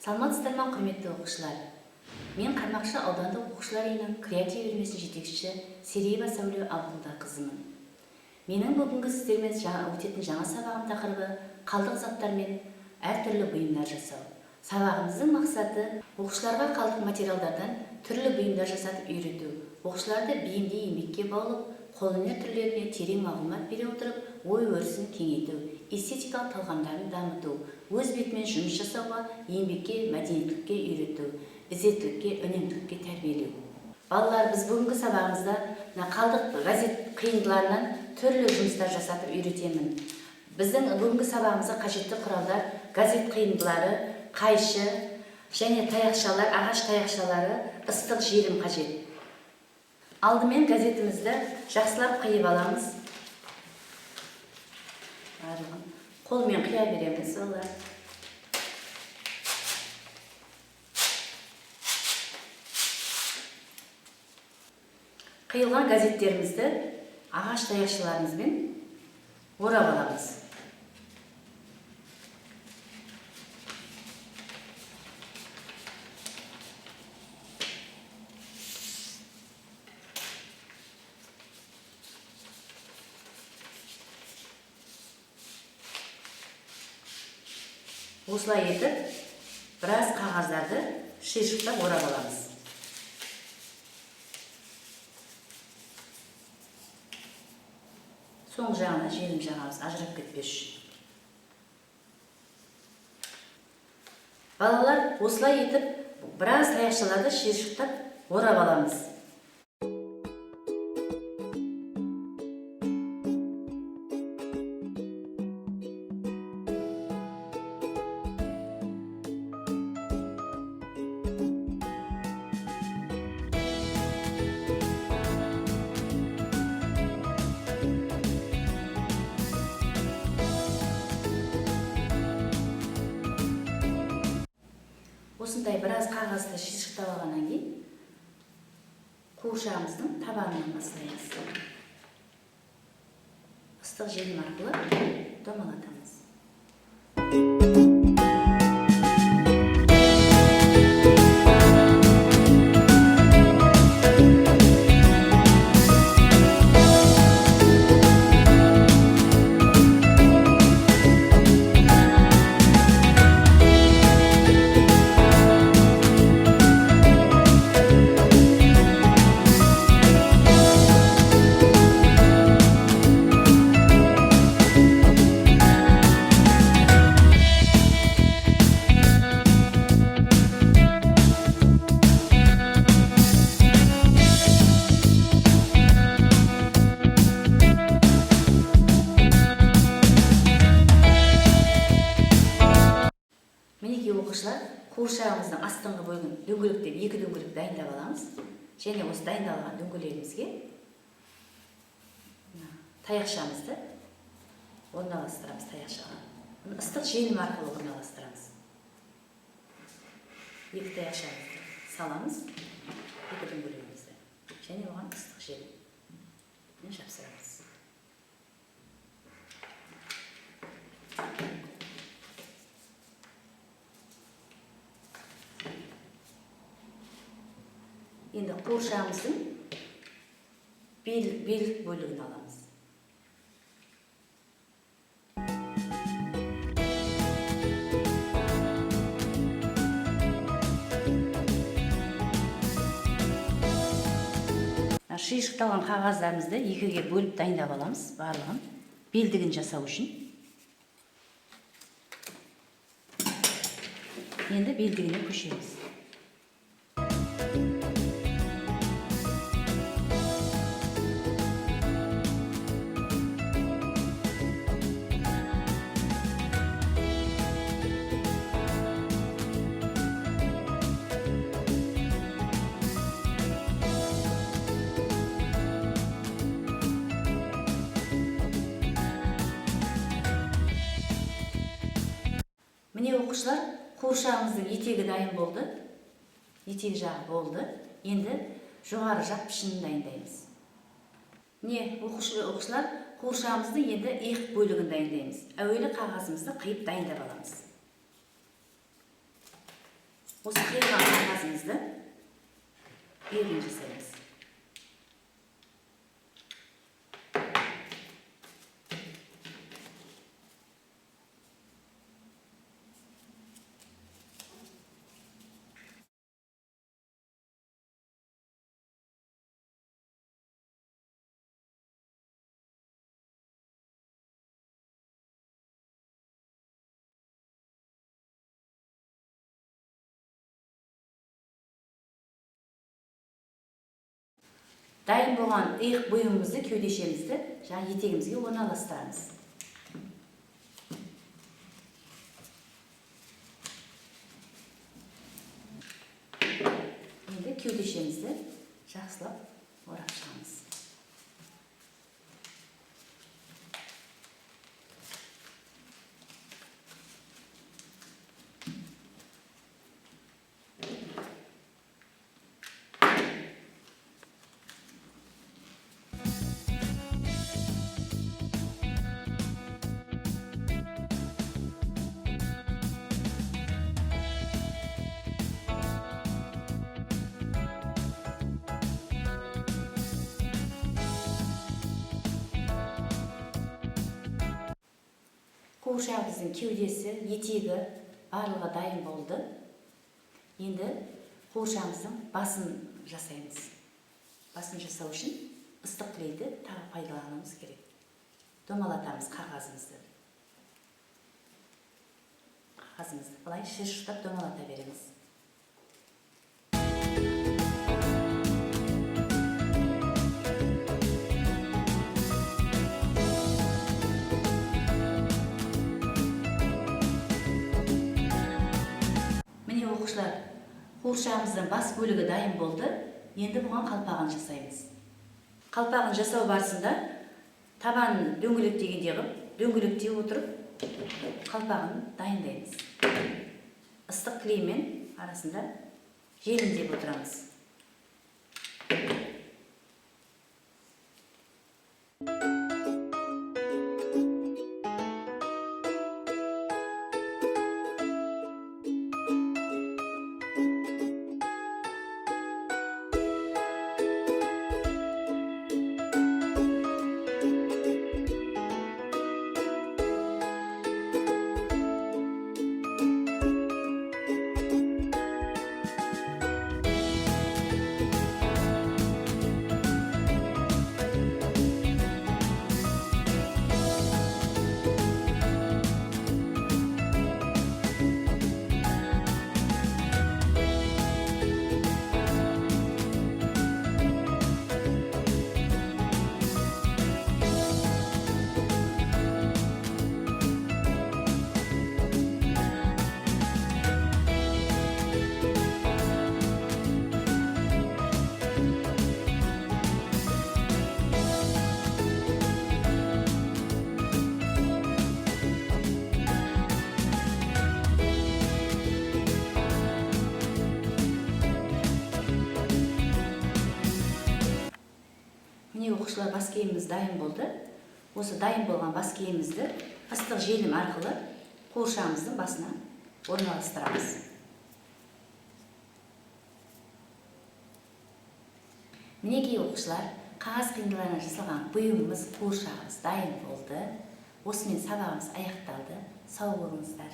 Саламатсыздар ма, құрметті оқушылар? Мен Қармақшы аудандық оқушылар үйінің креатив үйірмесінің жетекшісі Сериева Сәуле Абдулдақызымын. Менің бүгінгі сіздермен өтетін жаңа сабағым тақырыбы қалдық заттармен әртүрлі бұйымдар жасау. Сабағымыздың мақсаты оқушыларға қалдық материалдардан түрлі бұйымдар жасатып үйрету, оқушыларды бейімді еңбекке баулып, қолөнер түрлеріне терең мағлұмат бере отырып, ой-өрісін кеңейту, эстетикалық талғамдарын дамыту, өз бетімен жұмыс жасауға, еңбекке, мәдениеттілікке үйрету, ізеттілікке, үнемділікке тәрбиелеу. Балалар, біз бүгінгі сабағымызда мына қалдық газет қиындыларынан түрлі жұмыстар жасатып үйретемін. Біздің бүгінгі сабағымызға қажетті құралдар газет қиындылары, қайшы және таяқшалар, ағаш таяқшалары, ыстық желім қажет. Алдымен газетімізді жақсылап қиып аламыз. Барлығын қолмен қия береміз, балалар. Қиылған газеттерімізді ағаш таяқшаларымызбен орап аламыз. Осылай етіп, біраз қағаздарды шиыршықтап орап аламыз. Соң жағына желім жағамыз, ажырап кетпес үшін. Балалар, осылай етіп, біраз таяқшаларды шиыршықтап орап аламыз. Осындай біраз қағазды шиыршықтап алғаннан кейін қуыршағымыздың табанынан бастаймыз. Ыстық желім арқылы домалатамыз. Мінекей, оқушылар, қуыршағымыздың астыңғы бөлігін дөңгелектеп, екі дөңгелек дайындап аламыз. Және осы дайындалған дөңгелегімізге мына таяқшамызды орналастырамыз таяқшаға. Бұны ыстық желім арқылы орналастырамыз. Екі таяқшамызды саламыз, екі дөңгелегімізді. Және оған ыстық желіммен жапсырамыз. Енді қуыршағымыздың бел бөлігін аламыз. Шиыршықталған қағаздарымызды екіге бөліп дайындап аламыз, барлығын белдігін жасау үшін. Енді белдігіне көшеміз. Міне, оқушылар, қуыршағымыздың етегі дайын болды. Етек жағы болды. Енді жоғары жақ пішінін дайындаймыз. Міне, оқушылар, қуыршағымыздың енді иық бөлігін дайындаймыз. Әуелі қағазымызды қиып дайындап аламыз. Осы қиылған қағазымызды иығын жасаймыз. Дайын болған иық бұйымымызды, кеудешемізді жаңа етегімізге орналастырамыз. Енді кеудешемізді жақсылап орап шығамыз. Қуыршағымыздың кеудесі, етегі барлығы дайын болды. Енді қуыршағымыздың басын жасаймыз. Басын жасау үшін ыстық клейді тағы пайдалануымыз керек. Домалатамыз қағазымызды. Қағазымызды былай шиыршықтап домалата береміз. Міне оқушылар, қуыршағымыздың бас бөлігі дайын болды. Енді бұған қалпағын жасаймыз. Қалпағын жасау барысында табанын дөңгелектегендей қылып, дөңгелектей отырып қалпағын дайындаймыз. Ыстық клеймен арасында желімдеп отырамыз. Міне оқушылар, бас киіміміз дайын болды. Осы дайын болған бас киімімізді ыстық желім арқылы қуыршағымыздың басына орналастырамыз. Мінекей оқушылар, қағаз қиындыларынан жасалған бұйымымыз, қуыршағымыз дайын болды. Осымен сабағымыз аяқталды. Сау болыңыздар.